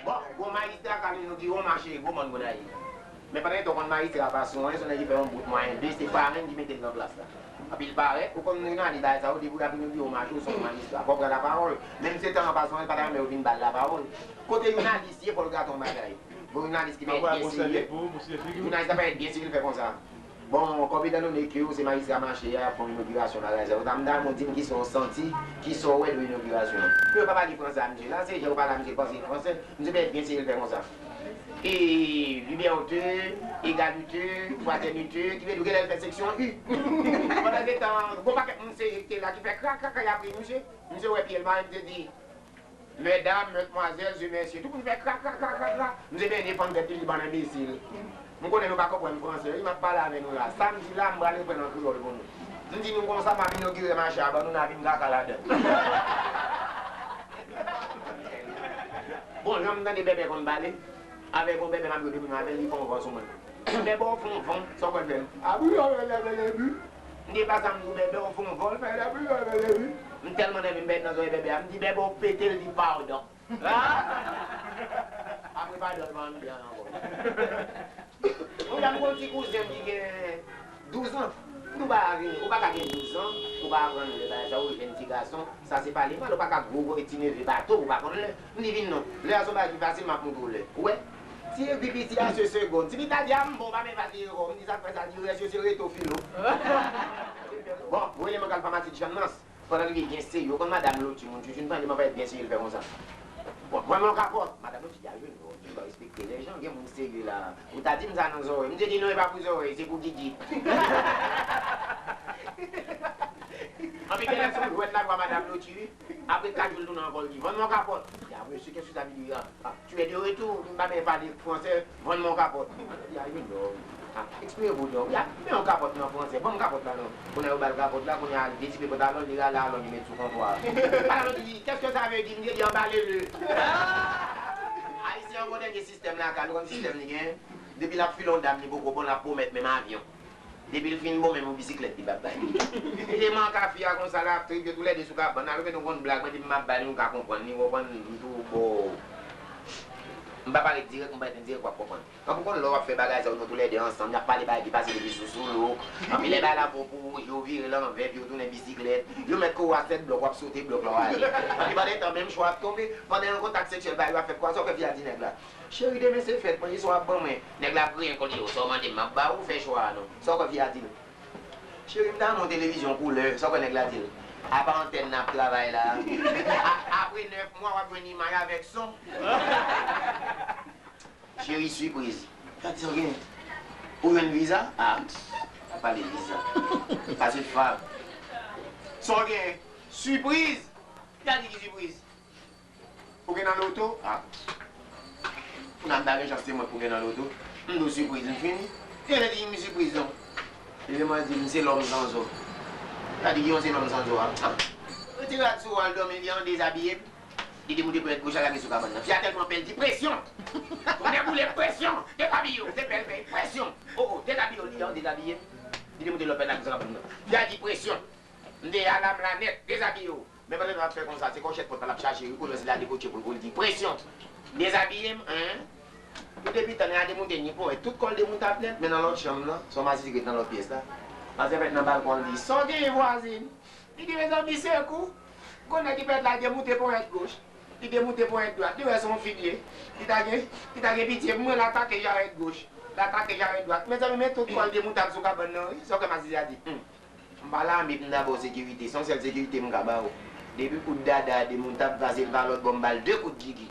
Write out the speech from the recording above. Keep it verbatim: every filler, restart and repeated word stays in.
Bon, gwo majistra k al inogire yon mache gwo mòn Gonayiv. Men pandan gen tan w konn majistra pa sou anyen, se yon nèg ki fè yon bout mwayen de, se parenn ki mete l nan plas la. Anpi l parèt, ou konn jounalis bagay sa yo, depi w ap inogire yon mache, ou se yon majistra. Fò w pran lapawòl. Menm si se tan an pa sou anyen, l pa ta renmen yo vin ba l lapawòl. Kote jounalis ye, fò l gate yon bagay. Bon, jounalis ki parèt byen serye. Jounalis la parèt byen serye, l fè konsa. Bon, kòm etan done ke w se majistra mache a, fè yon inogirasyon bagay sa yo, ta m ta renmen w di m kisa w santi, kisa w wè de inogirasyon an. Men yo pa pale fransè a misye la, se jan yo pale a misye, l panse l fransè, misye pèt byen serye, l fè konsa. E libète, egalite, fratènite, ki vle di w genlè l fè seksyon U. Pandan se tan, gon pakèt moun serye ki te la ki fè kra, kra, kra, y ap ri misye. Misye wè pye l mare, misye di, Medam, madmwazèl e mesye, tout moun fè kra, kra, kra, kra, kra. M se byen defann tèt li, li ban m enbesil. M konnen nou pa konprann fransè wi, m ap pale avè nou la. Sa m di la, m pral reprann an kreyòl pou nou. M di nou konsa, m ap inogire mache a, ban nou n a vin kaka ladan. Bon, jan m tande bèbè konn pale, avèk yon bèbè m ap jwe depi maten, li fè yon van sou mwen. Bèbè w fè yon van, sa w konn fè m? Abri avè lèbè lèbi. M te pase a m di w bèbè w fè yon van, l fè lèbi avè lèbi. M tèlman renmen m bèt nan zòrèy bèbè a, m di bèbè w pete l di padon. Apre padon l pa ann byen ankò. Yon dam gon ti kouzen m ki gen douz an. M di w pa ka gen, ou pa ka gen douz an, ou pa aprann lè bagay sa, ou jèn ti gason, sa se pale mal, ou pa ka gwo gwo ti neve bato, ou pa konn lè. M di vin non. Lè a se yon bagay ki fasil, m ap montre w lè. Ou wè? Ti egri piti a se segonn. Ti pita di a m bon, pa men fasil ankò. M di sa k fè sa, di rès yo se reto filo. Bon, rele mwen k al fè Matilde Channmas. Pandan li byen serye, ou konn madanm Loti, moun chouchou, m tande m ap byen serye, l fè konsa. Bon, pran mwen yon kapòt. Madanm Loti di a, jwenn ou, ou pa respekte lè jan, gen moun serye la. Ou ta di m sa nan zòrèy. M te di non, e pa pou zòrèy, se pou gigit. Anpi genlè se yon jwèt la, vwa madanm Loti, wi. Apre kat jou, l tounen ankò, l di, vann mwen yon kapòt. M di, ah, monsieur, qu'est-ce que ça veut dire, ah? Tu es de retour, m pa byen pale fransè, vann mwen yon kapòt. Li a yon dò. Ah, explique-vous donc. Li a, men yon kapòt nan fransè, ban m kapòt la non. Kounye a yo ba l kapòt la, kounye a al desipe pantalon l, li rale alon li met sou kontwa a. Pantalon di, qu'est-ce que ça veut dire? M te di anbale le. Ayisyen an gon dènye sistèm lakay, nou konn sistèm li gen. Depi l ap file yon dam li poko bon, l ap pwomèt menm avyon. Depi l fin bon, menm yon bisiklèt li p ap bay. Li te manke a fi a konsa, l ap trip yo toulède sou kabann nan. Ou konn blag mwen di m ap bay li, ou ka konprann li, ou konprann, m tou bo. M pa parèt dirèk, m parèt endirèk, w ap konprann. An pou konn lè w ap fè bagay sa yo, nou toulède ansanm, n ap pale bagay ki pase depi sou Soulouk. Anpi lè bagay la bon pou ou, yo vire l anvè, epi yo tounen bisiklèt. Yo mèt kore w a sèt blòk, w ap sote blòk la, w ale. Anpi pandan tan, menm chwa ap tonbe, pandan yon kontak seksyèl, bagay yo ap fèt, kwa sa w fè fi a di nèg la? Cheri, demen se fèt mwen, yeswa w ap ban mwen. Nèg la ap griyen kòl li, o, sa w mande m, m ap ba ou, fè chwa a non. Sa w kwè fi a di l? Cheri, m ta renmen yon televizyon koulè, sa w kwè nèg la di l? Apa antèn nan ap travay la. A, apre nèf mwa, w ap jwenn imaj avèk son. Cheri, sipriz. Fi a di, sa w gen? Ou jwenn viza? A, pa pale viza. Pase fab. Sa w gen? Sipriz! Fi a di, ki sipriz? Ou gen nan loto? A. Pou nan m ta gen chans se mwen pou gen nan loto. M di w sipriz, m fini. Genlè di m sipriz non. Li di mwen di m se lòm zanzo. Sa di ki yon se lòm zanzo a. Retire rad sou ou al dòmi, li an dezabiye m. Li demoute ponyèt goch la lage sou kabann nan. Fi a tèlman pè l di presyon. Tonnè boule presyon. Dezabiye w, se pè l pè presyon. O o, dezabiye w, li an dezabiye m. Li demoute lòt ponyèt lage sou kabann nan. Fi a di presyon. M te alam la nèt, dezabiye w. Men pandan l ap fè konsa, se kòchèt pòt la l ap chache wi, pou lè si l a dekotche pou l, pou l di, presyon! Dezabiye m, en? Pou depi tan nan, y a demoute ni ponyèt, tout kò l demoute ap nèt, men nan lòt chanm nan, se yon masisi ki ret nan lòt pyès la. Masisi fèt nan balkon, l di, sa w genyen vwazin? Li di, mezanmi, sekou! Gon nèg ki fèt la demoute ponyèt goch, li demoute ponyèt dwat, li wè se yon fi l ye, li ta gen, li ta gen pitye pou mwen, l atake jarèt goch, l atake jarèt dwat. Mezanmi, men tout kò l demoute ap sou kabann nan wi, sa w kwè masisi a di? Hum. M pa lame pou m ta ba w sekirite. Se yon sèl sekirite m ka ba w. Depi kout dada a demoute ap kraze l pa lòt bò, m ba l de kout gigi.